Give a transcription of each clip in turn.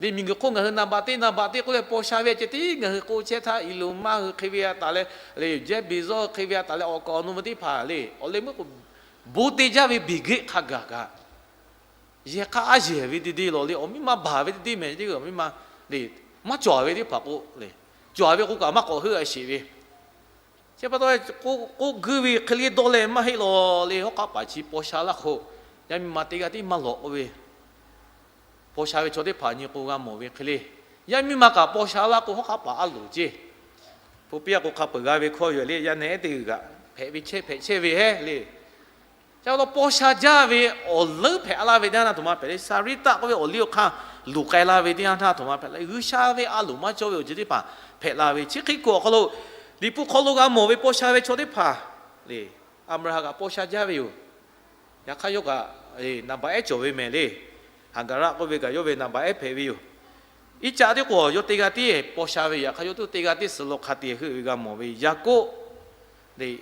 Leh miˬguiˬ hk'oˆ ngaˬ hui naˍ baꞈ teˇ naˍ baꞈ teˇ k'oˆ leh paw sha ve ceh tiˉ ngaˬ hui k'oˆ chehˇ htaˇ, Elon Musk hui hk'e ve a taˍ leh, leh Jeff Bezos hui hk'e ve a taˍ leh awˬ kaˍ awˬ nu ve teˇ hpaˍ le, awˬ leh meuˇ k'o bon te jaˇ ve Bill Gates hk'a gaˬ kaꞈ, yehˬ hk'aˇ aˉ yehˬ ve te te lawˬ le, awˬ miˇ ma baˬ ve te te mehˍ teˇ g'aˇ awˬ miˇ ma le, maˇ cawˬ ve teˇ hpaˍ k'o le, cawˬ ve k'o kaꞈ maˇ k'awꞈ heuˆ a sheˍ ve. Chi pa taw, k'oˆ guiˇ ve hk'e le dawˇ leh maˇ heˆ lawˬ le, hawˉ k'aˉ paˍ chi paw sha laˇ k'o, yaˇ miˇ ma teˇ g'aˇ tiˉ maˇ lawꞈ k'oˆ ve, paw sha ve chaw teˇ hpaˍ nyi k'o g'a mawˬ ve hk'e le. Yaˇ miˇ ma kaꞈ paw sha laˇ k'o, hawˉ k'aˉ paˍ aˉ loˍ ceˇ. Hpu piˇ a k'o, hk'a peuˬ g'a ve hkawˇ yoˬ le, yaˇ nehˉ teˇ g'uiˬ kaꞈ hpehꞈ ve chehˇ hpehꞈ chehˇ ve heˉ le. Chi pa taw paw sha jaˇ ve awˬ leuˉ hpehꞈ laˇ ve teˇ yanˇ htaˇ aˬ htoꞈ ma hpehꞈ le. Saˍriˆtaˆ k'oˆ ve awˬ liˇ awˬ hk'aˇ luˬ k'ai la ve teˇ yanˇ htaˇ aˬ htoꞈ ma hpehꞈ le. G'uiˬsha ve a loˍ maˇ cawˇ ve awˬ ceuˬ teˇ hpaˍ hpehꞈ la ve. Chi hk'e kuiˬ awˬ hk'aw lo, Liꞈ hpu hk'aw lo g'a mawˬ ve paw sha ve chaw teˇ hpaˍ le, Aˍbraˍhanˍ kaꞈ paw sha jaˇ ve yoˬ. Yaꞈ hk'aˇ yawˇ kaꞈ naˍ baꞈ ehˉ cawˬ ve mehˍ le. Haˍgaˍraˆ k'oˆ ve kaꞈ yawˇ ve naˍ baꞈ ehˉ hpehꞈ ve yoˬ. Iˉcaˆ teˇ k'o yawˇ teˇ g'aˇ tiˉ paw sha ve yoˬ. Yaꞈ hk'aˇ yawˇ teˇ g'aˇ tiˉ suh lo hk'a te heuˆ ve g'a mawˬ ve. Yaˍkoˆ le,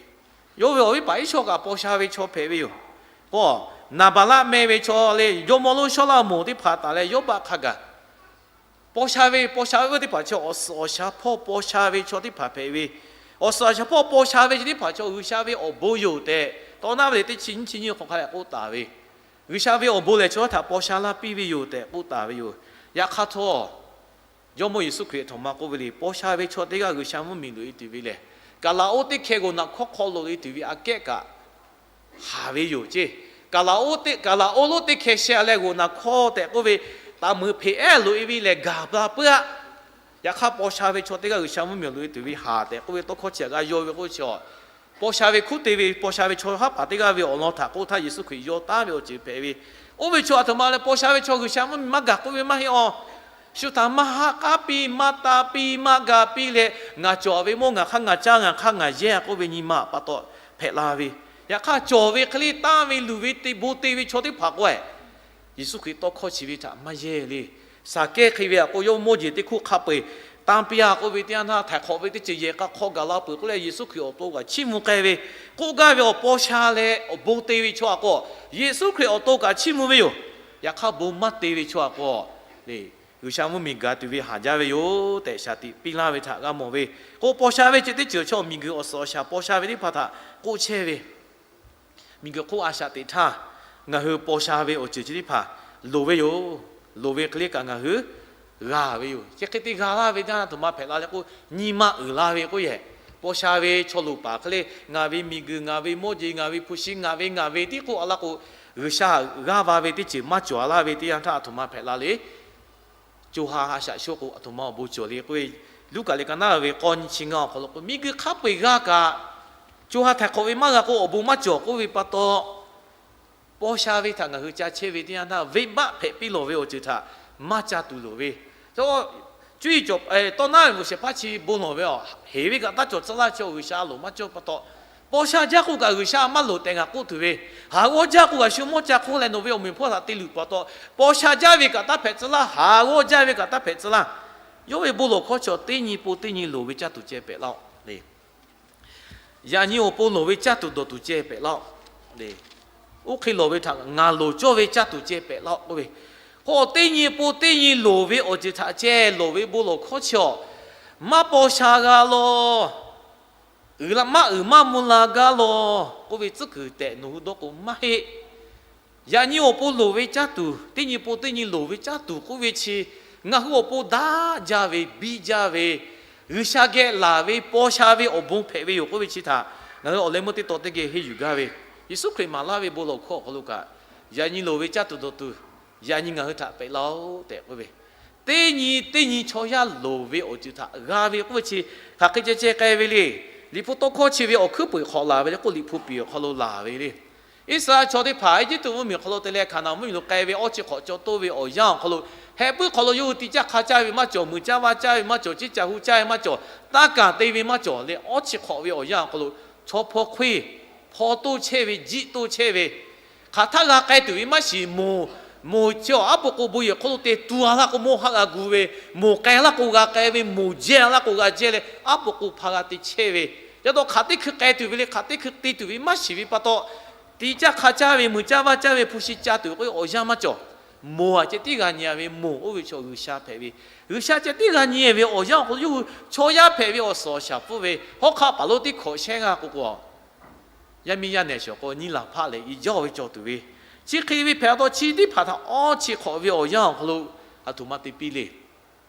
yawˇ ve awˬ viˉ paˍ Iˉsawˆ kaꞈ paw sha ve chaw hpehꞈ ve yoˬ. K'o, Naˍbaˍlaˆ meh ve chaw le, jawˇmawˇ lonˉ Sawˉlaꞈmonˍ teˇ hpaˍ taˍ leh Yawˇbaˆ hk'a gaˬ paw sha ve, paw sha ve teˇ hpaˍ chi awˬ suhˍ awˬ shaˍ hpawˇ paw sha ve chaw teˇ hpaˍ hpehꞈ ve. Awˬ suhˍ awˬ shaˍ hpawˇ paw sha ve chi teˇ hpaˍ chaw G'uiˬsha ve awˬ bon yoˬ tehꞈ, tawˇ naˉ ve le teˇ chi nyiˇ chi nyiˇ hk'awꞈ hk'a leh k'oˆ taˍ ve. G'uiˬsha ve awˬ bon lehˬ chaw htaꞈ paw sha laˇ piˇ ve yoˬ tehꞈ k'oˆ taˍ ve yoˬ. Yaꞈ hk'aˇ htawˇ, Jawˇmawˇ Yeˍsuˆ Hkriꞈ aˬ htoꞈ ma k'oˆ ve le, paw sha ve chaw teˇ g'aˇ G'uiˬsha mvuhˇmiˬ loꞈ e tuˬ ve lehˬ, kaˍlaˍoˆ teˇ hkeh g'oˬ naˬ hkawˇ hk'aw loꞈ e tuˬ ve aꞈ kehˉ kaꞈ haˍ ve yoˬ ceˇ. Kaˍlaˍoˆ teˇ, kaˍlaˍoˆ lonˉ teˇ hkeh sheh leh g'oˬ naˬ hkawˇ tehꞈ k'oˆ ve, taˍ muiˬ hpeꞈ ehˉ loꞈ e ve lehˬ gaˬ la puiˉ aˆ. Yaꞈ hk'aˇ paw sha ve chaw teˇ g'aˇ G'uiˬsha mvuhˇmiˬ loꞈ e tuˬ ve haˍ tehꞈ k'oˆ ve tawˇ hkawˇ chi aꞈ g'a yaw ve k'oˆ chi, paw sha ve hkuˉ te ve paw sha ve chaw haˉ paˍ teˇ g'aˇ ve awˬ lawn htaꞈ k'oˆ htaˇ Yeˍsuˆ Hkriꞈ yaw taˉ ve awˬ ceuˬ hpehꞈ ve. Oˇ ve chaw aˬ htoꞈ ma leh paw sha ve chaw G'uiˬsha mvuhˇmiˬ maˇ gaˬ k'oˆ ve maˇ heˆ awˬ. Shu htaꞈ maˇ haˆ k'aˉ piˇ, maˇ ta piˇ, maˇ ga piˇ leh, ngaˬ cawˬ ve mawˇ ngaˬ hk'aˇ ngaˬ caˇ, ngaˬ hk'aˇ ngaˬ yehˇ k'oˆ ve nyi ma pa taw hpehꞈ la ve. Yaꞈ hk'aˇ cawˬ ve hk'e le tanˇ ve luˬ ve te bon te ve chaw teˇ hpaˍ k'o, Yeˍsuˆ Hkriꞈ tawˇ hkawˇ chi ve htaꞈ maˇ yehˇ le. Saˍkehˇ hk'e ve aꞈ k'o, yawˇ mawˇ jeˬ teˇ hkoˇ hk'a peu-eˬ tanˇ piˇ a k'oˆ ve teˇ yanˇ htaˇ, htaiˍ hk'awꞈ ve teˇ ceuˬ yehˬ k'a hk'aw gaˬ la peuˬ k'oˆ leh, Yeˍsuˆ Hkriꞈ awˬ to kaꞈ chiˇ mvuh k'ai ve. K'oˆ gaˇ ve awˬ paw sha leh awˬ bon te ve chaw aꞈ k'o, Yeˍsuˆ Hkriꞈ awˬ to kaꞈ chiˇ mvuh ve yoˬ. Yaꞈ hk'aˇ bon maˇ te ve chaw aꞈ k'o, le, G'uiˬsha mvuhˇmiˬ gaˬ tuˬ ve haˍ jaˇ ve yoˬ tehꞈ shaˍ tiꞈ piˇ laˇ ve htaꞈ g'a mawˬ ve. K'o, paw sha ve ceh teˇ ceuˬ chaw miˬguiˬ awˬ suhˍ awˬ shaˍ paw sha ve teˇ hpaˍ htaꞈ k'oˆ chehˇ ve. Miˬguiˬ hk'oˆ a shaꞈ teꞈ htaˇ, ngaˬ hui paw sha ve awˬ ceuˬ chi teˇ hpaˍ loˍ ve yoˬ. Loˍ ve hk'e le kaꞈ ngaˬ hui g'a ve yoˬ. Chi hk'e te g'a laˇ ve teˇ yanˇ htaˇ aˬ htoꞈ ma hpehꞈ la leh k'o, nyi ma uiˍ la ve k'oˆ yehˬ, paw sha ve chaw loˍ paˍ hk'e le, ngaˬ ve miˬguiˬ, ngaˬ ve mawˇ jeˬ, ngaˬ ve hpu shi, ngaˬ ve ngaˬ ve tiˉ k'oˆ a laˇ k'o, G'uiˬsha g'aˇ va ve teˇ ceuˬ maˇ cawˬ a laˇ ve teˇ yanˇ htaˇ aˬ htoꞈ ma hpehꞈ la le. Co ha a shaꞈ sho k'o, aˬ htoꞈ ma awˬ bon cawˬ le k'oˆ ve, Luˉkaꞈ leh ka naˉ ve k'awˇ nyiˇ chi ngaˇ awˬ hk'aw lo k'o, miˬguiˬ hk'a peu-eˬ g'a kaꞈ, co ha htaiˍ hk'awꞈ ve maˇ g'a k'o awˬ bon maˇ cawˬ k'oˆ ve pa taw, paw sha ve htaꞈ ngaˬ hui ca chehˇ ve teˇ yanˇ htaˇ, venˇbaˆ hpehꞈ piˇ lawˬ ve awˬ ceuˬ htaꞈ maˇ ca tuˬ loˍ ve. Cuˇ yiˍ cawˬ, tawˇ naˉ ve mvuhꞈ shehˍ hpaˇ chi bon lawˬ ve a, heˍ ve kaꞈ taˇ cawˬ tcuh laˇ, chi awˬ G'uiˬsha a loˍ maˇ cawˇ pa taw, paw sha jaˇ k'o kaꞈ G'uiˬsha maˇ loˍ tehꞈ ngaˬ k'oˆ tuˬ ve, haˍ g'awˇ jaˇ k'o kaꞈ shu mawˇ ca hk'oˆ leh nawˬ ve awˬ meꞈ hpawˇ htaꞈ te luˬ pa taw, paw sha jaˇ ve kaꞈ taˇ hpehꞈ tcuh laˇ, haˍ g'awˇ jaˇ ve kaꞈ taˇ hpehꞈ tcuh laˇ. Yawˇ ve bon lawˬ hkawˇ chi teˇ nyi po teˇ nyi loˍ ve caˇ tuˬ ceh hpehꞈ laˇ-oˆ le. Yaꞈ nyi awˬ pon loˍ ve caˇ tuˬ dawˬ tuˬ ceh hpehꞈ laˇ-oˆ le. Oˇ hk'e lawˬ ve htaꞈ ngaˬ loˍ cawˇ ve caˇ tuˬ ceh hpehꞈ laˇ-oˆ k'oˆ ve, k'o, teˇ nyi po teˇ nyi loˍ ve awˬ ceuˬ htaꞈ ceh loˍ ve bon lawˬ hkawˇ chi aw, maˇ paw sha g'a lawˬ. Uiˍ la maˇ uiˍ maˇ mvuh la gaˇ lawˬ k'oˆ ve tcuhˉ kuiˬ tehꞈ nawˬ hui dawˇ k'o maˇ heˆ. Yaꞈ nyi awˬ pon loˍ ve caˇ tuˬ, teˇ nyi po teˇ nyi loˍ ve caˇ tuˬ k'oˆ ve chi, ngaˬ hui awˬ pon daꞈ jaˇ ve, biˇ jaˇ ve, G'uiˬsha geh laˬ ve paw sha ve awˬ bon hpehꞈ ve yoˬ k'oˆ ve chi htaꞈ ngaˬ hui awˬ leh meuˇ teˇ taw teˇ geh henˇ yuˬ gaˇ ve, Yeˍsuˆ Hkriꞈ maˍ laˇ ve bon lawˬ hkawˇ awˬ hk'aw lo kaꞈ, yaꞈ nyi loˍ ve caˇ tuˬ dawˬ tuˬ, yaꞈ nyi ngaˬ hui htaꞈ hpehꞈ laˇ-oˆ tehꞈ k'oˆ ve, teˇ nyi teˇ nyi chaw yaˇ loˍ ve awˬ ceuˬ htaꞈ g'a ve k'oˆ ve chi, hk'aˬ hk'e ceh ceh k'ai ve le. Liꞈ hpu tawˇ hkawˇ chi ve awˬ hkuiˉ peuˬ hk'awꞈ laˬ ve le k'o, Liꞈ hpu piˍ awˬ hk'aw lo laˬ ve le. Iˉsaˍreˍlaˆ chaw teˇ hpaˍ Eˇjiˇtuꞈ mvuhˇmiˬ awˬ hk'aw lo te leh Hkaˍnanˍ mvuhˇmiˬ lo k'ai ve awˇ chi hk'awꞈ caw toˇ ve awˬ yanˇ awˬ hk'aw lo, heh puiˉ hk'aw lo yawˇ hui ti caˇ hk'a caˇ ve maˇ cawˬ, muiˬ caˇ vaˇ caˇ ve maˇ cawˬ, ceˇ caˬ hu caˇ ve maˇ cawˬ, taˇ kaˬ te ve maˇ cawˬ leh, awˇ chi hk'awꞈ ve awˬ yanˇ awˬ hk'aw lo chaw hpawˇ hk'oˆ hpaw toˇ chehˇ ve, jiˆ toˇ chehˇ ve, hk'aˬ htaˇ g'a k'ai tuˬ ve maˇ shiˍ. Moˬ, moˬ chi awˬ aˉ po k'o bon yehˬ hk'oˆ lo te tu a laˇ k'o mawˇ haˆ g'a gu ve, moˬ k'ai laˇ k'o g'a k'ai ve, moˬ jehˇ laˇ k'o g'a jehˇ leh, aˉ po k'o hpa g'a te chehˇ ve, yaˇ dawˇ hk'aˬ teˇ hkui k'ai tuˬ ve le, hk'aˬ teˇ hkui te tuˬ ve maˇ shiˍ ve pa taw, ti caˇ hk'a caˇ ve, muiˬ caˇ vaˇ caˇ ve, hpu shi ca tuˬ ve k'o awˬ yanˇ maˇ cawˬ. Moˍ aꞈ ceh tiˉ g'a nyi ve, moˍ oˇ ve chaw G'uiˬsha hpehꞈ ve, G'uiˬsha ceh tiˉ g'a nyi ve awˬ yanˇ awˬ hk'aw lo yawˇ hui chaw yaˇ hpehꞈ ve awˬ suhˍ awˬ shaˍ pfuhˇ ve hawˉ hk'aˆ paˍ lonˉ teˇ hkawꞈ shehˉ g'aˇ k'o k'o, yaˇ miˇ yaˇ nehˬ shawˍ k'o nyiˇ laˬ hpaˆ leh i jaˇ ve cawˬ tuˬ ve, chi hk'e ve hpehꞈ taw chi teˇ hpaˍ htaꞈ awˇ chi hk'awꞈ ve awˬ yanˇ awˬ hk'aw lo a htoꞈ ma te piˇ le.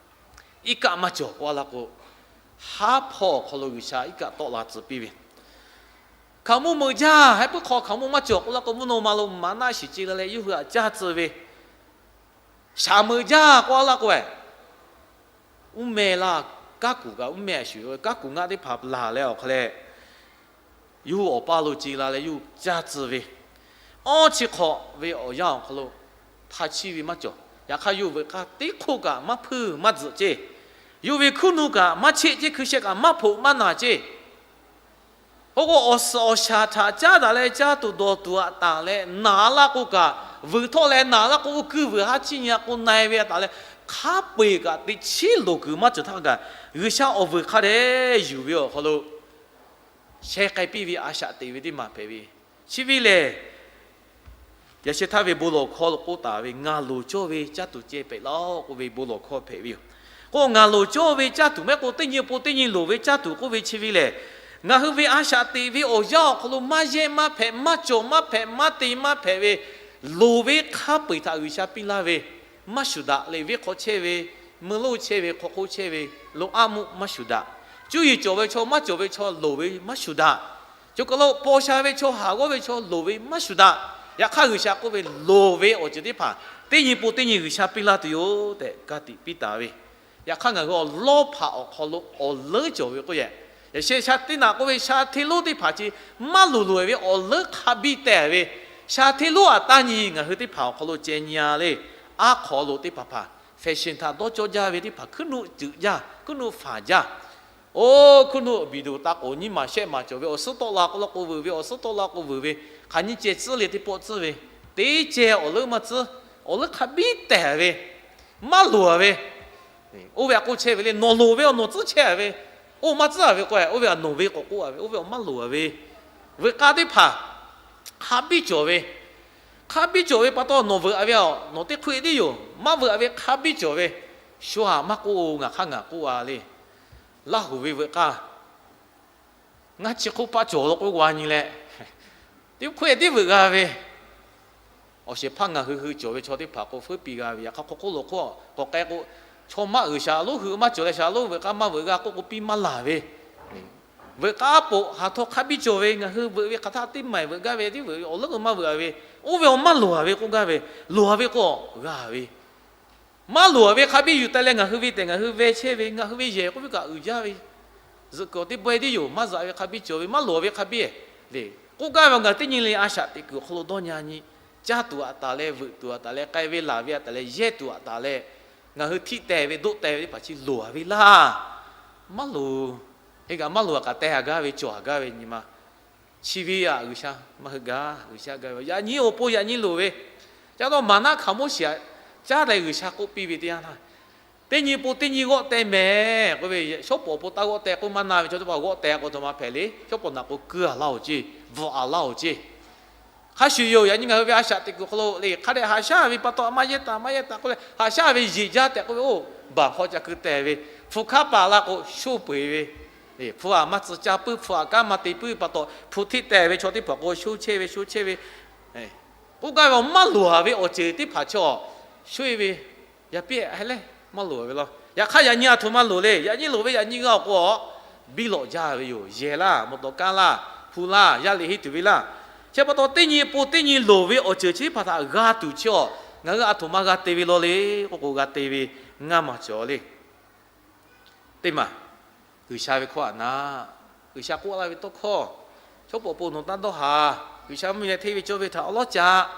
Iˉ kaˆ maˇ cawˬ k'oˆ a laˇ k'o, haˉ hpawˇ awˬ hk'aw lo G'uiˬsha iˉ kaˆ tawˆ la tcuh piˇ ve, hkaoˍmonˇ meuꞈ jaˇ, heh puiˉ hk'aw hkaoˍmonˇ maˇ cawˬ k'oˆ laˇ k'o, mvuhˇ naw ma lo maˍnaˆ shiˍ ce la leh yawˇ hui htaꞈ caˇ tcuh ve, shaˍ meuꞈ jaˇ k'oˆ a laˇ k'o, uˉ meh laˇ, kaˉ kuˬ kaꞈ uˉ meh a shuˍ, kaˉ kuˬ ngaˆ teˇ hpaˍ laˬ leh awˬ hk'aw leh, yawˇ hui awˬ paˇ lo ce la leh yawˇ hui caˇ tcuh ve, awˇ chi hk'awꞈ ve awˬ yanˇ awˬ hk'aw lo htaˇ chiˇ ve maˇ cawˬ. Yaꞈ hk'aˇ yawˇ hui veuꞈ k'aˇ teˇ hk'oˆ kaꞈ maˇ hpuiˇ maˇ tzuhꞈ ceˇ. Yawˇ hui ve hkuiˉ nuˆ kaꞈ maˇ cheˆ ceˇ, hkui sheh kaꞈ maˇ hpoꞈ maˇ naˬ ceˇ. K'oˆ k'o, awˬ suhˍ awˬ shaˍ htaꞈ caˉ daꞈ leh caˇ tuˬ dawˬ tuˬ aꞈ taˍ leh naˍ laˇ k'o kaꞈ, vuiˬ htawˆ leh naˍ laˇ k'o, oˇ kuiˇ vuiˬ haˉ chiˇ nyi a k'o na-e ve a taˍ leh, hk'a peu-eˬ kaꞈ teꞈ chiˉ loˍ kuiˬ maˇ cawˬ htaˇ kaꞈ, G'uiˬsha awˬ vuiˬ hk'a dehꞈ yuˬ ve awˬ hk'aw lo sheh k'ai piˇ ve a shaꞈ teꞈ ve teˇ maˬ hpehꞈ ve. Chi ve lehˬ, yaꞈ sheh htaˇ ve bon lawˬ hkawˇ lo k'oˆ taˍ ve, ngaˬ loˍ cawˇ ve caˇ tuˬ ceh pehꞈ laˇ-oˆ k'oˆ ve bon lawˬ hkawˇ hpehꞈ ve yoˬ. K'o, ngaˬ loˍ cawˇ ve caˇ tuˬ maˇ heˆ k'o, teˇ nyi pon teˇ nyi loˍ ve caˇ tuˬ k'oˆ ve chi ve lehˬ, ngaˬ hui ve a shaꞈ teꞈ ve awˬ yanˇ awˬ hk'aw lo maˇ yehˇ maˇ hpehꞈ, maˇ cawˬ maˇ hpehꞈ, maˇ te maˇ hpehꞈ ve, loˍ ve hk'a peu-eˬ htaꞈ G'uiˬsha piˇ laˇ ve maˇ shuˍ daꞈ. Leꞈ viˉ hk'aw chehˇ ve, meuˇ lonˉ chehˇ ve, hk'aw hk'oˆ chehˇ ve, loꞈ aˉ muˆ maˇ shuˍ daꞈ. Cuˇ yiˍ cawˬ ve chaw maˇ cawˬ ve chaw loˍ ve maˇ shuˍ daꞈ. Choˬ kaˬ lo paw sha ve chaw, haˍ g'awˇ ve chaw loˍ ve maˇ shuˍ daꞈ. Yaꞈ hk'aˇ G'uiˬsha k'oˆ ve, loˍ ve awˬ ceuˬ teˇ hpaˍ teˇ nyi pon teˇ nyi G'uiˬsha piˇ laˇ tuˬ yoˬ tehꞈ ka tiꞈ piˇ taˍ ve. Yaꞈ hk'aˇ ngaˬ hui awˬ lawˉ hpaꞈ awˬ hk'aw lo awˬ leuˉ cawˬ ve k'oˆ yehˬ, yaꞈ sheh sha teˇ naꞈ k'oˆ ve sha hteˇ lonˉ teˇ hpaˍ chi maˇ loˍ loˍ ve awˬ leuˉ hk'a biˇ teh ve, sha hteˇ lonˉ aꞈ taˇ nyi ngaˬ hui teˇ hpaˍ awˬ hk'aw lo ceh nyi a le. Aˉ hk'aw lo teˇ hpaˍ hpaˍ fashion htaꞈ dawˇ cawˇ jaˇ ve teˇ hpaˍ hkuiˉ nuˆ ceuꞈ jaˇ, hkuiˉ nuˆ faˍ jaˇ. Oˇ hkuiˉ nuˆ video taˇ k'oˍ nyiˇ maˬ shehˆ maˬ cawˬ ve awˬ suhˉ tawˆ la k'o la k'o veuꞈ ve, awˬ suhˉ tawˆ la k'o veuꞈ ve, hk'aˬ nyiˇ ceh tcuhˉ le teˇ pawˆ tcuhˉ ve, teˇ ceh awˬ leuˉ maˇ tcuhˉ, awˬ leuˉ hk'a biˇ teh ve, maˇ loˍ ve. Oˇ ve aꞈ k'oˆ chehˇ ve le, nawˬ loˍ ve awˬ nawˬ tcuhˉ chehˇ ve, oˇ maˇ tcuhˉ ve k'o, oˇ ve aꞈ nawˬ ve k'awꞈ k'oˆ a ve, oˇ ve awˬ maˇ loˍ ve. Veuꞈ k'aˇ teˇ hpaˍ hk'a biˇ cawˬ ve, hk'a biˇ cawˬ ve pa taw nawˬ veuꞈ a ve awˬ nawˬ teˇ hk'oˆ e tiˉ yoˬ. Maˇ veuꞈ a ve hk'a biˇ cawˬ ve, shu haꞈ maˇ k'oˆ, ngaˬ hk'aˇ ngaˬ k'oˆ a le. Laˇ huˍ ve veuꞈ k'aˇ ngaˇ chi hk'oˆ paˆ cawˬ lo k'oˆ g'a nyi leh, teˇ hk'oˆ e tiˉ veuꞈ g'a ve. Awˬ shehˍ hpaˇ ngaˬ hui hui cawˬ ve chaw teˇ hpaˍ k'o feuˉ piˇ g'a ve, yaꞈ hk'aˇ hk'aw hk'oˆ lo hk'oˆ k'awꞈ k'ai k'o, chaw maˇ G'uiˬsha lonˉ hui maˇ cawˬ leh, sha lonˉ veuꞈ k'aˇ maˇ veuꞈ g'a k'oˆ k'o piˇ maˇ laˬ ve. Veuꞈ k'aˇ poꞈ haˍ htaw hk'a biˇ cawˬ ve, ngaˬ hui veuꞈ ve hk'aˬ htaˇ teˇ maˬ veuꞈ gaˇ ve, teˇ veuꞈ ve awˬ leuˉ maˇ veuꞈ a ve, oˇ ve awˬ maˇ loˍ a ve k'oˆ gaˇ ve, loˍ a ve k'o g'a ve. Maˇ loˍ a ve hk'a biˇ yuˬ teh leh ngaˬ hui ve tehꞈ ngaˬ hui ve chehˇ ve, ngaˬ hui ve yehˬ k'oˆ ve kaꞈ uiˍ jaˇ ve, zuhꞈ kuiˬ awˬ teˇ bawehˇ tiˉ yoˬ. Maˇ zuhꞈ ve hk'a biˇ cawˬ ve, maˇ loˍ a ve hk'a biˇ le. K'oˆ gaˇ ve, ngaˬ teˇ nyi le a shaꞈ teꞈ kuiˬ awˬ hk'aw lo dawˇ nyi nyi, caˇ tuˬ aꞈ taˍ leh, veuꞈ tuˬ aꞈ taˍ leh, k'ai ve laˬ ve aꞈ taˍ leh, yehˇ tuˬ aꞈ taˍ leh, ngaˬ hui htiˆ teh ve doˆ teh ve teˇ hpaˍ chi loˍ a ve laˇ. Maˇ loˍ. Hk'e kaꞈ maˇ loˍ a kaꞈ teh a gaˇ ve, cawˬ a gaˇ ve nyi ma. Chi ve aꞈ G'uiˬsha maˇ heuˆ gaˇ. G'uiˬsha gaˇ ve yaꞈ nyi awˬ pon yaꞈ nyi loˍ ve, ca taw maˍnaˆ hkaoˍ monˇ shiˍ aꞈ caˉ leh G'uiˬsha k'oˆ piˇ ve teˇ yanˇ htaˇ, teˇ nyi pon teˇ nyi g'awˆ teh mehˍ k'oˆ ve, shawˉ pawˍ awˬ pon taˇ g'awˆ teh k'oˆ maˇ na ve chaw teˇ hpaˍ g'awˆ teh k'o, a htoꞈ ma hpehꞈ le. Shawˉ pawˍ naꞈ k'o keu a laˇ-oˬ ceˇ, bvuhꞈ a laˇ-oˬ ceˇ. Hk'a shuˍ yoˬ, yaꞈ nyi ngaˬ hui ve a shaꞈ teꞈ kuiˬ hk'aw lo le, hk'a dehꞈ haꞈ shaˉ ve pa taw, a maˇ yehˇ taˍ maˇ yehˇ taˍ k'oˆ leh haꞈ shaˉ ve yeˬ jaˇ tehꞈ k'oˆ ve, oˇ baˬ hk'aw ca keu teh ve, hpu hkaˇ paˍ la k'o shoˇ peu-eˬ ve, hpu aꞈ maˇ tcuh caˇ puiˉ, hpu aꞈ kanˉ maˇ te puiˉ pa taw, hpu htiˆ teh ve chaw teˇ hpaˍ k'o shoˇ chehˇ ve, shoˇ chehˇ ve, k'oˆ gaˇ ve awˬ maˇ loˍ a ve awˬ ceuˬ teˇ hpaˍ chaw shoˇ e ve, yaꞈ piˇ heh lehˬ maˇ loˍ ve law. Yaꞈ hk'aˇ yaꞈ nyi a htoꞈ ma loˍ le. Yaꞈ nyi loˍ ve yaꞈ nyi g'a awˬ k'o, biˇ lawꞈ jaˇ ve yoˬ. Yehˬ laˇ, mawˬ tawˍ kanˉ laˇ, hpu laˇ, yaˇ liꞈ henˇ tuˬ ve laˇ. Chi pa taw teˇ nyi pon teˇ nyi loˍ ve awˬ ceuˬ chi teˇ hpaˍ htaꞈ g'a tuˬ chi awˬ, ngaˬ hui a htoꞈ ma g'a te ve law le k'oˆ k'o, g'a te ve ngaˇ maˬ cawˬ le. Teˇ maˬ, G'uiˬsha ve hkawˇ aꞈ na, G'uiˬsha k'oˆ laˇ ve tawˇ hkawˇ, chaw pawˍ pon nawˬ taˇ dawˇ haˍ. G'uiˬsha mvuhˇ miˬ leh hteˇ ve cawˇ ve htaꞈ awˬ lawˉ caꞈ.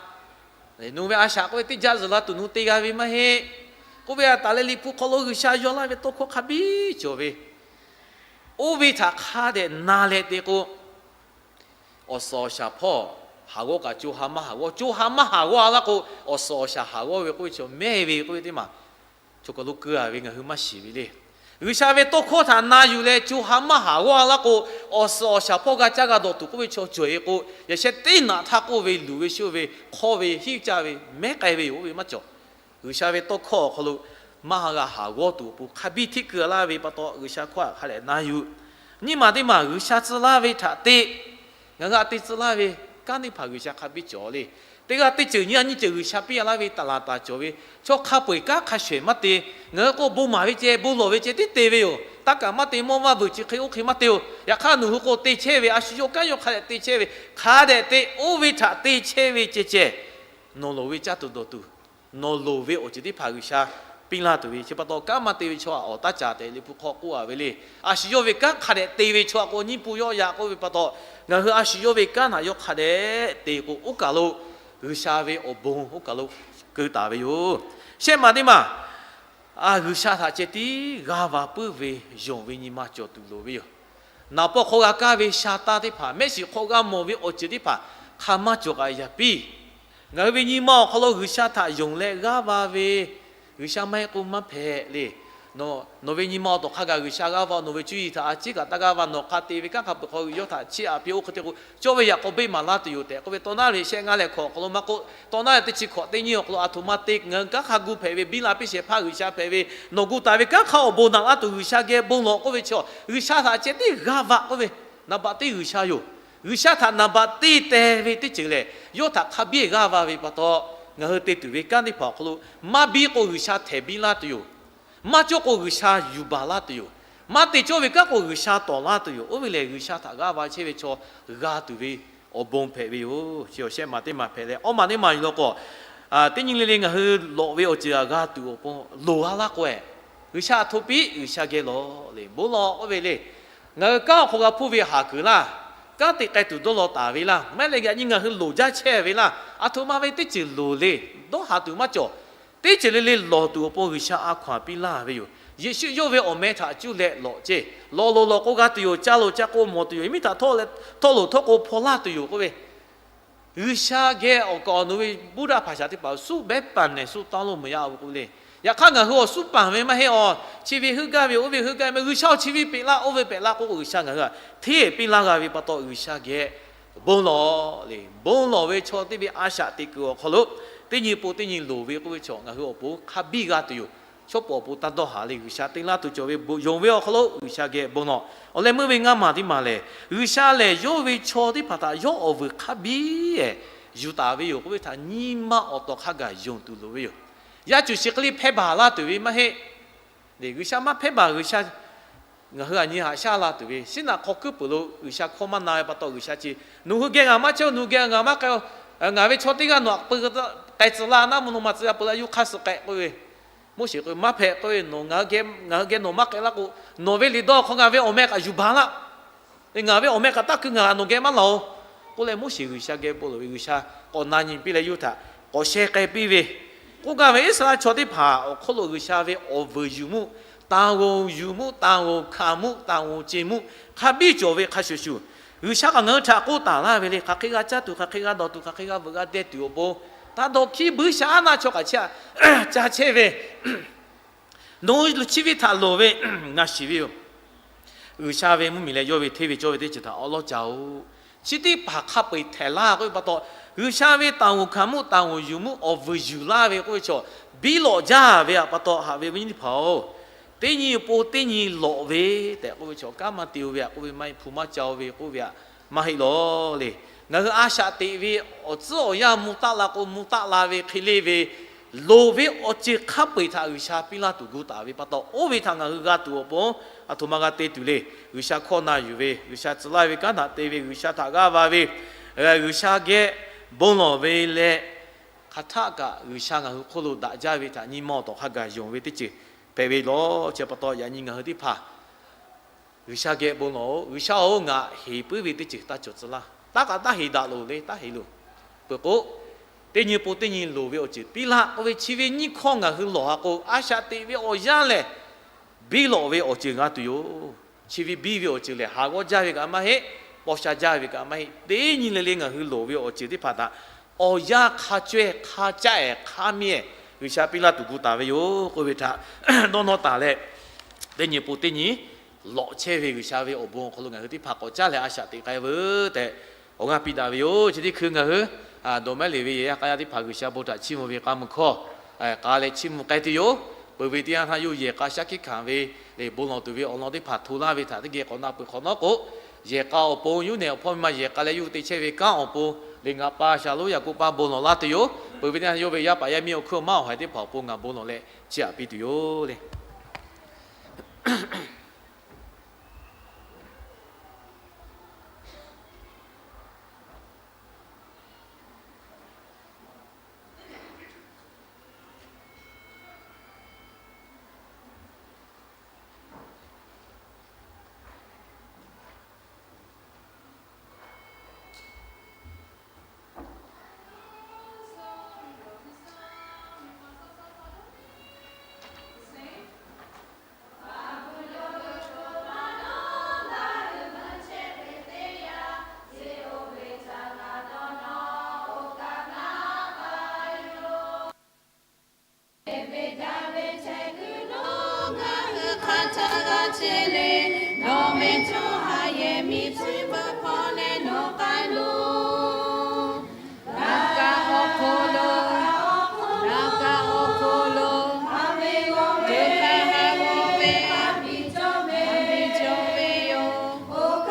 Nawˬ ve a shaꞈ k'oˆ ve teˇ jaˇ zuhˬ la tuˬ nawˬ te g'a ve maˇ heˆ k'oˆ ve aꞈ taˍ leh, Liꞈ hpu hk'aw lo G'uiˬsha yaw laˇ ve tawˇ hkawˇ hk'a biˇ cawˬ ve, oˇ ve htaꞈ hk'a dehꞈ na leh te k'o, awˬ suhˍ awˬ shaˍ hpawˇ haˍ g'awˇ kaꞈ co ha maˇ haˍ g'awˇ, co ha maˇ haˍ g'awˇ a laˇ k'o, awˬ suhˍ awˬ shaˍ haˍ g'awˇ ve k'oˆ ve chaw mehˇ ve k'oˆ ve teˇ maˬ, choˬ kaˬ lo keu a ve ngaˬ hui maˇ shiˍ ve le. G'uiˬsha ve tawˇ hkawˇ htaꞈ na yuˬ leh co ha maˇ haˍ g'awˇ a laˇ k'o, awˬ suhˍ awˬ shaˍ hpawˇ g'a caˇ g'a dawˬ tuˬ k'oˆ ve chaw cawˬ e k'o, yaꞈ sheh teˇ naꞈ htaˇ k'oˆ ve luˬ ve shoˇ ve hk'awˇ ve hiˉ caˇ ve mehˉ k'ai ve yoˬ. Oˇ ve maˇ cawˬ. G'uiˬsha ve tawˇ hkawˇ awˬ hk'aw lo maˇ g'a haˍ g'awˇ tuˬ awˬ pon hk'a biˇ hteˆ keu laˇ ve pa taw, G'uiˬsha hkawˇ htaꞈ hk'a dehꞈ na yuˬ. Nyiˇ maˬ teˇ maˬ G'uiˬsha tcuh laˇ ve htaꞈ te, ngaˬ hui a te tcuh laˇ ve kanˉ teˇ hpaˍ G'uiˬsha hk'a biˇ cawˬ le. Teˇ g'aˇ teˇ ceuˬ nyiˇ g'aˇ nyiˇ ceuˬ G'uiˬsha piˇ laˇ ve taˍ laˍ taˍ cawˬ ve, chaw hk'a peu-eˬ kanˉ hk'a shuˍ ehˍ maˇ te. Ngaˬ hui k'o bon maˍ ve ceh, bon lawˬ ve ceh tiˉ te ve yoˬ. Taˇ kaꞈ maˇ te, mawˇ maˇ vuiˬ, chi hk'e oˇ hk'e maˇ te-oˬ. Yaꞈ hk'aˇ nawˬ hui k'o te chehˇ ve, a shu yawˇ kanˉ yawˇ hk'a dehꞈ te chehˇ ve, hk'a dehꞈ te, oˇ ve htaꞈ te chehˇ ve ceh ceh, nawˬ loˍ ve caˇ tuˬ dawˬ tuˬ, nawˬ loˍ ve awˬ ceuˬ teˇ hpaˍ G'uiˬsha piˇ laˇ tuˬ ve chi pa taw, kanˉ maˇ te ve chaw htaꞈ awˬ taˇ caˍ tehꞈ Liꞈ hpu hk'aw k'oˆ a ve le. A shu yawˇ ve kanˉ hk'a dehꞈ te ve chaw htaꞈ k'o nyiˇ pu yawˆ yaꞈ k'oˆ ve pa taw, ngaˬ hui a shu yawˇ ve kanˉ htaꞈ yawˇ hk'a dehꞈ te k'o, oˇ kaˬ lo G'uiˬsha ve awˬ bon oˇ kaˬ lo keu taˍ ve yoˬ. Shehˆ maˬ teˇ maˬ, a, G'uiˬsha htaꞈ ceh tiˉ g'aˇ va puiˉ ve yonˍ ve nyi ma cawˬ tuˬ loˍ ve yoˬ. Naˍ paw hk'aw g'a kaˇ ve sha taˇ teˇ hpaˍ, mehˆ shiˍ hk'aw g'a mawˬ ve awˬ ceuˬ teˇ hpaˍ hk'a maˇ cawˬ k'ai yaꞈ piˇ. Ngaˬ hui ve nyi ma awˬ hk'aw lo G'uiˬsha htaꞈ yonˍ leh g'aˇ va ve, G'uiˬsha maˇ heˆ k'o maˇ hpehꞈ le. Nawˬ ve nyi ma awˬ tawˍ hk'a gaˬ G'uiˬsha g'aˇ va, nawˬ ve cuˇ yiˍ htaꞈ a ciˉ kaꞈ taˇ g'aˇ va, nawˬ hk'a te ve kanˉ hk'a peu-eˬ hk'aw yawˇ htaꞈ chiˇ aꞈ piˇ, oˇ hk'e te k'o, cawˇ ve yaꞈ k'aw beˆ maˍ laˇ tuˬ yoˬ tehꞈ k'oˆ ve, tawˇ naˉ ve shehˆ ngaˇ leh hkawꞈ awˬ hk'aw lo maˇ k'oˆ, tawˇ naˉ ve teˇ chi hkawꞈ teˇ nyiˇ awˬ hk'aw lo a htoꞈ ma te, ngaˬ hui kanˉ hk'a gu hpehꞈ ve biˇ la piˇ shehˍ hpaˇ G'uiˬsha hpehꞈ ve, nawˬ gu taˍ ve kanˉ hk'a awˬ bon naꞈ laˇ tuˬ G'uiˬsha geh bon lawˬ k'oˆ ve chaw, G'uiˬsha htaꞈ ceh tiˉ g'aˇ va k'oˆ ve, naˍ baꞈ teˇ G'uiˬsha yoˬ. G'uiˬsha htaꞈ naˍ baꞈ te teh ve teˇ ceuˬ lehˬ, yawˇ htaꞈ hk'a biˇ g'aˇ va ve pa taw, ngaˬ hui te tuˬ ve kanˉ teˇ hpaˍ awˬ hk'aw lo maˇ biˇ k'o G'uiˬsha htehˍ biˇ laˇ tuˬ yoˬ. Maˇ cawˇ k'o G'uiˬsha yuˬ baˬ laˇ tuˬ yoˬ. Maˇ te cawˇ ve kanˉ k'o G'uiˬsha tawˍ laˇ tuˬ yoˬ. Oˇ ve lehˬ, G'uiˬsha htaꞈ g'aˇ va chehˇ ve chaw g'a tuˬ ve awˬ bon hpehꞈ ve yoˬ. Chi awˬ shehˆ maˬ teˇ maˬ hpehꞈ leh, awˇ maˬ teˇ maˬ yuˬ law k'o, teˇ nyi le le ngaˬ hui lawꞈ ve awˬ ceuˬ htaꞈ g'a tuˬ awˬ pon loˍ g'a laˇ k'o, G'uiˬsha a htoꞈ piˇ, G'uiˬsha geh lawˬ le, bon lawˬ k'oˆ ve le. Ngaˬ hui kanˉ awˬ hk'aw g'a hpuˇ ve haˍ kuiˬ laˇ, kanˉ te k'ai tuˬ dawˇ law taˍ ve laˇ, maˇ heˆ leh yaꞈ nyi ngaˬ hui loˍ jaˇ chehˇ ve laˇ, a htoꞈ ma ve teˇ ceuˬ loˍ le, dawˇ haˍ tuˬ maˇ cawˬ. Teˇ ceuˬ le le lawˬ tuˬ awˬ pon G'uiˬsha a hkaw-anˬ piˇ laˇ ve yoˬ. Yeˍsuˆ yawˇ ve awˬ meh htaꞈ cuˇ leh lawꞈ ceˇ, lawˬ loˍ lawˬ k'o g'a tuˬ yoˬ, ca loˍ ca k'o mawˬ tuˬ yoˬ, miˉ htaꞈ htawˇ loˍ htawˇ k'o hpaw laˇ tuˬ yoˬ k'oˆ ve, G'uiˬsha geh awˬ kaˍ awˬ nu ve Buddha hpaˍ shaˍ teˇ hpaˍ suhˉ behˉ panˍ nehˬ suhˉ taˇ lo mvuhˬ yaˇ-oˬ k'oˆ le. Yaꞈ hk'aˇ ngaˬ hui awˬ suhˉ panˍ ve maˇ heˆ awˬ, chi ve heuˆ gaˇ ve oˇ ve heuˆ gaˇ ve, G'uiˬsha awˬ chi ve peꞈ laˇ oˇ ve peꞈ laˇ k'oˆ k'o, G'uiˬsha ngaˬ hui htaꞈ hteˇ piˇ laˇ g'a ve pa taw, G'uiˬsha geh bon lawˬ le. Bon lawˬ ve chaw teˇ ve a shaꞈ teꞈ kuiˬ awˬ hk'aw lo teˇ nyi po teˇ nyi loˍ ve k'oˆ ve chaw ngaˬ hui awˬ pon hk'a biˇ g'a tuˬ yoˬ. Chaw pawˍ awˬ pon taˇ dawˇ haˍ le. G'uiˬsha te laˇ tuˬ cawˬ ve yonˍ ve awˬ hk'aw lo G'uiˬsha geh bon lawˬ. Awˬ leh meuˇ ve ngaˇ maˬ teˇ maˬ lehˬ, G'uiˬsha lehˬ yawˇ ve chaw teˇ hpaˍ htaꞈ yawˇ awˬ vuiˬ hk'a biˇ yuˬ taˍ ve yoˬ k'oˆ ve htaꞈ nyi ma awˬ tawˍ hk'a gaˬ yonˍ tuˬ loˍ ve yoˬ. Yaˇ cuˬ shiˍ hk'e le hpehˇ baˬ laˇ tuˬ ve maˇ heˆ. G'uiˬsha maˇ hpehˇ baˬ, G'uiˬsha ngaˬ hui a nyi haꞈ shaˉ la tuˬ ve, shiˉ naꞈ hk'aw kuiˉ peuˬ lo G'uiˬsha hkawˇ maˇ na ve pa taw, G'uiˬsha chi nawˬ hui geh ngaˬ maˇ chehˇ-oˬ, nawˬ hui geh ngaˬ maˇ k'ai-oˬ, ngaˬ ve chaw teˇ g'aˇ nawˬ htaꞈ peu k'ai tcuh laˇ, naˉ mvuhˇ naw ma tcuh yaˇ peu laˇ yuˬ hk'aˇ suh k'ai k'oˆ ve, Moˉseˍ k'oˆ ve, maˇ hpehꞈ k'oˆ ve, nawˬ ngaˬ hui geh nawˬ maˇ k'ai laˇ k'o, nawˬ ve liꞈ dawˇ hk'aw ngaˬ ve awˬ meh kaꞈ yuˬ baˬ laˇ. Ngaˬ ve awˬ meh kaꞈ taˇ keu, ngaˬ nawˬ geh maˇ laˬ-oˬ k'oˆ leh, Moˉseˍ G'uiˬsha geh bon lawˬ ve, G'uiˬsha k'awꞈ na nyi piˇ leh yawˇ htaꞈ k'awꞈ sheh k'ai piˇ ve, k'oˆ gaˇ ve Iˉsaˍreˍlaˆ chaw teˇ hpaˍ awˬ hk'oˆ lo G'uiˬsha ve awˬ vuiˬ yuˬ mvuhˇ, taˍ g'oˍ yuˬ mvuhˇ, taˍ g'oˍ hkanˍ mvuhˇ, taˍ g'oˍ ce mvuhˇ hk'a biˇ cawˬ ve hk'a shuˍ shuˍ, G'uiˬsha kaꞈ ngaˬ hui htaꞈ k'oˆ taˍ laˇ ve le. Hk'aˬ hk'e g'a caˇ tuˬ, hk'aˬ hk'e g'a dawˬ tuˬ, hk'aˬ hk'e g'a veuꞈ g'a deh tuˬ awˬ pon, taˇ dawˇ hkiˉ buiˇ shaˉ naˆ chaw kaꞈ chiˇ aꞈ ca chehˇ ve, nawˬ hui chi ve htaꞈ loˍ ve ngaˬ shiˍ ve yoˬ. G'uiˬsha ve mvuhˇmiˬ leh yawˇ ve hteˇ ve cawˇ ve teˇ ceuˬ htaꞈ awˉ lawˉ ca-oˬ. Chi teˇ hpaˍ hk'a peu-eˬ htehꞈ laˇ k'oˆ ve pa taw, G'uiˬsha ve taˍ g'oˍ hkanˍ mvuhˇ taˍ g'oˍ yuˬ mvuhˇ awˬ vuiˬ yuˬ laˇ ve k'oˆ ve chaw, biˇ lawꞈ jaˇ ve pa taw, haꞈ ve awˬ viˉ nyi teˇ hpaˍ-oˬ, teˇ nyi po teˇ nyi lawꞈ ve tehꞈ k'oˆ ve chaw, kanˉ maˇ te-o ve htaꞈ k'oˆ ve maˇ heˆ, hpu maˇ ca-o ve k'oˆ ve htaꞈ maˇ heˆ lawˬ le. Ngaˬ hui a shaꞈ teꞈ ve awˬ tcuhˉ awˬ yanˇ mvuh taˆ la k'o, mvuh taˆ la ve hk'e le ve, loˍ ve awˬ ceuˬ hk'a peu-eˬ htaꞈ G'uiˬsha piˇ laˇ tuˬ gu taˍ ve pa taw, oˇ ve htaꞈ ngaˬ hui g'a tuˬ awˬ pon, a htoꞈ ma g'a te tuˬ le. G'uiˬsha hkawˇ na yuˬ ve, G'uiˬsha tcuh laˇ ve kanˉ htaꞈ te ve, G'uiˬsha htaꞈ g'aˇ va ve, G'uiˬsha geh bon lawˬ ve leh, hk'aˬ htaˆ kaꞈ G'uiˬsha ngaˬ hui hk'oˆ lo daꞈ jaˇ ve htaꞈ nyi ma awˬ tawˍ hk'a gaˬ yonˍ ve teˇ ceuˬ hpehꞈ ve lawˬ. Chi pa taw yaꞈ nyi ngaˬ hui teˇ hpaˍ G'uiˬsha geh bon lawˬ-oˬ. G'uiˬsha-oˬ, ngaˬ heˍ puiˉ ve teˇ ceuˬ taˇ cawˬ tcuh laˇ. Taˇ kaꞈ taˇ heˍ daꞈ loˬ le, taˇ heˍ loˬ. Peuˬ k'o, teˇ nyi po teˇ nyi loˍ ve awˬ ceuˬ piˇ laˇ k'oˆ ve, chi ve nyiˇ hkawˇ ngaˬ hui lawˬ-a k'o, a shaꞈ teꞈ ve awˬ yanˇ lehˬ, biˇ lawꞈ ve awˬ ceuˬ g'a tuˬ yoˬ. Chi ve biˇ ve awˬ ceuˬ lehˬ, haˍ g'awˇ jaˇ ve kaꞈ maˇ heˆ, paw sha jaˇ ve kaꞈ maˇ heˆ. Teˇ nyi le le ngaˬ hui loˍ ve awˬ ceuˬ teˇ hpaˍ htaꞈ awˬ yanˇ hk'a cawehˇ hk'a caˆ-ehˍ hk'a miˇ-ehˍ G'uiˬsha piˇ laˇ tuˬ gu taˍ ve yoˬ k'oˆ ve htaꞈ dawˇ nawˇ taˍ leh, teˇ nyi po teˇ nyi lawꞈ chehˇ ve G'uiˬsha ve awˬ bon awˬ hk'aw lo ngaˬ hui teˇ hpaˍ k'awꞈ caˉ leh a shaꞈ teꞈ k'ai veuˬ tehꞈ awˬ g'aˇ piˇ daꞈ ve yoˬ. Chi teˇ hkui ngaˬ hui dawˬ mehˉ le ve yaꞈ yaˇ k'a yaˇ teˇ hpaˍ G'uiˬsha bon htaꞈ chiˇ mvuh ve k'a mvuh hkawˇ k'a leh chiˇ mvuh k'ai tuˬ yoˬ. Peuˬ ve teˇ yanˇ htaˇ yawˇ yehˬ k'a shaˉ hkiˆ hkanˍ ve lehˬ, bon lawˬ tuˬ ve awˬ lawn teˇ hpaˍ hto laˇ ve htaꞈ teˇ geh k'awꞈ na peuˬ hk'awꞈ nawˉ k'o, yehˬ k'a awˬ pon yuˇ nehˬ awˬ hpawˇ miˇ ma yehˬ k'a leh yawˇ hui te chehˇ ve kanˉ awˬ pon lehˬ, ngaˬ pa Shaˍlonˉ Yaˍkoˆ paˇ bon lawˬ laˇ tuˬ yoˬ. Peuˬ ve teˇ yanˇ yawˇ ve yaˇ paˍ yaˇ miˇ awˬ hkuiˉ awˬ maˇ awˬ haiˬ teˇ hpaˍ awˬ pon ngaˬ bon lawˬ leh chiˇ aꞈ piˇ tuˬ yoˬ le. Ngaˬ hui hk'a htaˇ g'a chehˇ le, nawˬ meh chaw haꞈ yehˬ miˬ chi beuꞈ hpawˇ leh nawˬ k'ai loˬ. Laꞈ ka awˬ hk'aw lo, laꞈ ka awˬ hk'aw lo, teˇ hk'aˇ haꞈ g'awˇ ve, haꞈ ve cawˬ ve yoˬ. Oˇ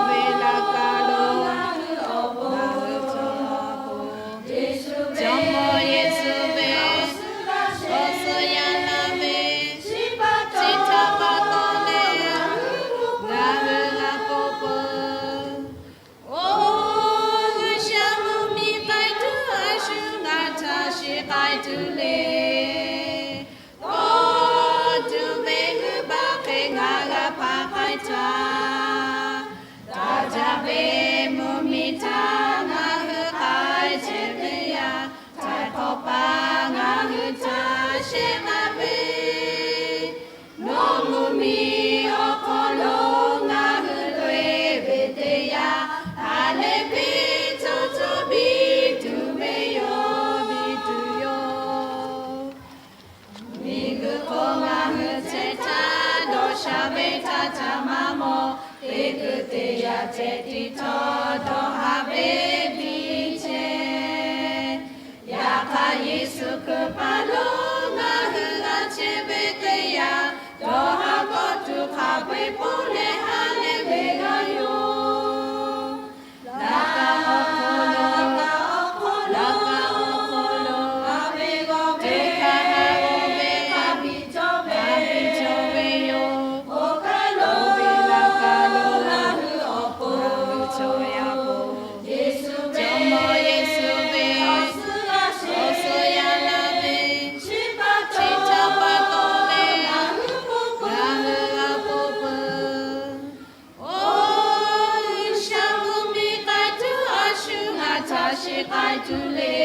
ve laꞈ ka lo, ngaˬ hui cawˬ, Jawˇmawˇ Yeˍsuˆ ve awˬ suhˉ yaˇ laˇ ve, chi htaꞈ pa taw leh, ngaˬ hui g'a k'oˆ peuˬ. Oˬ, G'uiˬsha mvuhˇmiˬ k'ai tuˬ a shu ngaˬ htaꞈ shiˍ k'ai tuˬ le. Kawˆ tuˬ ve g'uiˬ baˆ hk'e ngaˬ g'a hpaꞈ k'ai htaˇ, daꞈ jaˇ ve mvuhˇmiˬ htaꞈ ngaˬ hui k'ai chehˇ ve yaˇ, htaiˍ hk'awꞈ paˍ ngaˬ hui htaꞈ shehˍ hpaˇ ve, nawˬ mvuhˇmiˬ awˬ hk'aw lo ngaˬ hui loꞈ-e ve teˇ yanˇ, ha lehˬ piˇ tuˬ tuˬ biˇ tuˬ ve yoˬ, biˇ tuˬ yoˬ. Miˬguiˬ hk'oˆ ngaˬ hui chehˇ htaˇ, dawˇ sha ve htaˇ htaꞈ maˇ mawˬ, teˇ kuiˬ teˇ yanˇ ceh tiˇ htawˇ dawˇ haˍ ve biˇ chehˇ. Yaꞈ hk'aˇ, Yeˍsuˆ Hkriꞈ paˇ lo ngaˬ hui g'a chehˇ ve teˇ yanˇ, dawˇ haˍ kawˆ tuˬ hk'a peu-eˬ pon leh ha lehˬ ve g'a yoˬ. Laꞈ ka awˬ hk'aw lo, laꞈ ka awˬ hk'aw lo, teˇ hk'aˇ haꞈ g'awˇ ve, haꞈ ve cawˬ ve yoˬ. Oˇ ve laꞈ ka lo, ngaˬ hui awˬ pon cawˬ yaˇ k'o, Jawˇmawˇ Yeˍsuˆ ve awˬ suhˉ yaˇ laˇ ve, chi htaꞈ pa taw leh, ngaˬ hui g'a k'oˆ peuˬ. Oˬ, G'uiˬsha mvuhˇmiˬ k'ai tuˬ a shu ngaˬ htaꞈ shiˍ k'ai tuˬ le.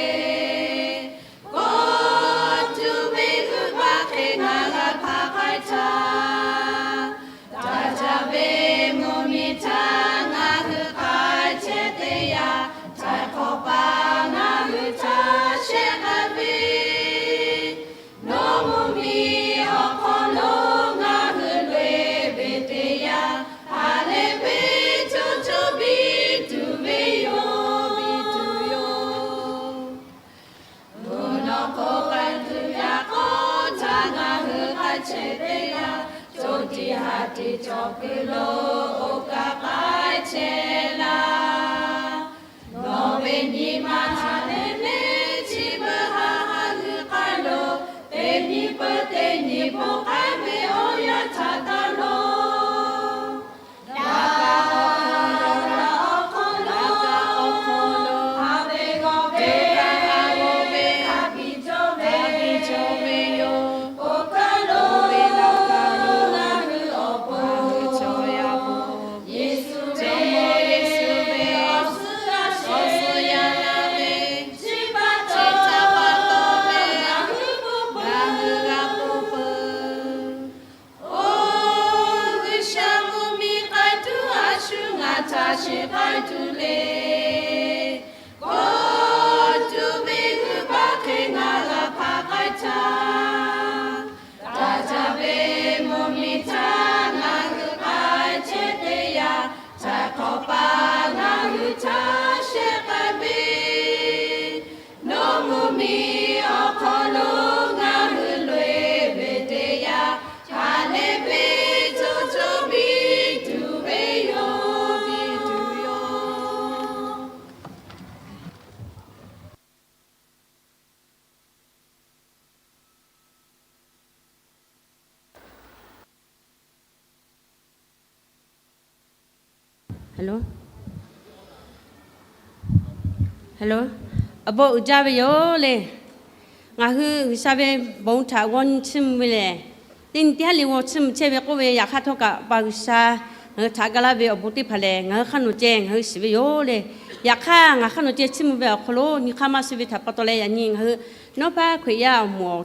Kawˆ tuˬ ve g'uiˬ baˆ hk'e ngaˬ g'a hpaꞈ k'ai htaˇ, daꞈ jaˇ ve mvuhˇmiˬ htaꞈ ngaˬ hui k'ai chehˇ teˇ yanˇ, htaiˍ hk'awꞈ paˍ ngaˬ hui htaꞈ shehˍ hpaˇ ve, nawˬ mvuhˇmiˬ awˬ hk'aw lo ngaˬ hui loꞈ-e ve teˇ yanˇ, ha lehˬ piˇ tuˬ tuˬ biˇ tuˬ ve yoˬ, biˇ tuˬ yoˬ. Mvuhˇ naw hk'oˆ k'ai tuˬ yaꞈ k'aw htaˇ ngaˬ hui k'ai chehˇ teˇ yanˇ, co tiꞈ ha tiꞈ cawˬ kuiˬ lo oˇ kaꞈ k'ai chehˇ laˇ. Nawˬ ve nyi ma htaꞈ leh leh chi beuꞈ ha ha g'uiˬ k'ai lo, teˇ nyi peuˬ teˇ nyi bon k'ai ve awˬ yanˇ htaꞈ taˇ lawˬ. Laꞈ ka awˬ hk'aw lo, laꞈ ka awˬ hk'aw lo, teˇ hk'aˇ haꞈ g'awˇ ve, haꞈ ve cawˬ ve yoˬ. Oˇ ve laꞈ ka lo ngaˬ hui awˬ pon cawˬ yaˇ k'o, Jawˇmawˇ Yeˍsuˆ ve awˬ suhˉ yaˇ laˇ ve, chi htaꞈ pa taw leh, ngaˬ hui g'a k'oˆ peuˬ. Oˬ, G'uiˬsha mvuhˇmiˬ k'ai tuˬ a shu ngaˬ htaꞈ shiˍ k'ai tuˬ le. Kawˆ tuˬ ve g'uiˬ baˆ hk'e ngaˬ g'a hpaꞈ k'ai htaˇ, daꞈ jaˇ ve mvuhˇmiˬ htaꞈ ngaˬ hui k'ai chehˇ teˇ yanˇ, htaiˍ hk'awꞈ paˍ ngaˬ hui htaꞈ shehˍ k'ai ve, nawˬ mvuhˇmiˬ awˬ hk'aw lo Hello, hello, awˬ bon uiˍ jaˇ ve yoˬ le. Ngaˬ hui G'uiˬsha ve bon htaꞈ g'aw nyi chiˇ mvuh ve lehˬ, teˇ nyi teˇ haˉ le g'aw chiˇ mvuh chehˇ ve k'oˆ ve, yaꞈ hk'aˇ htawˇ kaꞈ Awˬ pa G'uiˬsha ngaˬ hui htaꞈ ga laˇ ve awˬ bon teˇ hpaˍ lehˬ, ngaˬ hui hk'aˇ nawˬ ceh ngaˬ hui shiˍ ve yoˬ le. Yaꞈ hk'aˇ ngaˬ hk'aˇ nawˬ ceh chiˇ mvuh ve awˬ hk'aw lo nyi hk'aˇ maˇ suh ve htaꞈ pa taw leh, yaꞈ nyi ngaˬ hui nawˉ paˉ Hkriꞈ yaˇ awˬ moˍ awˬ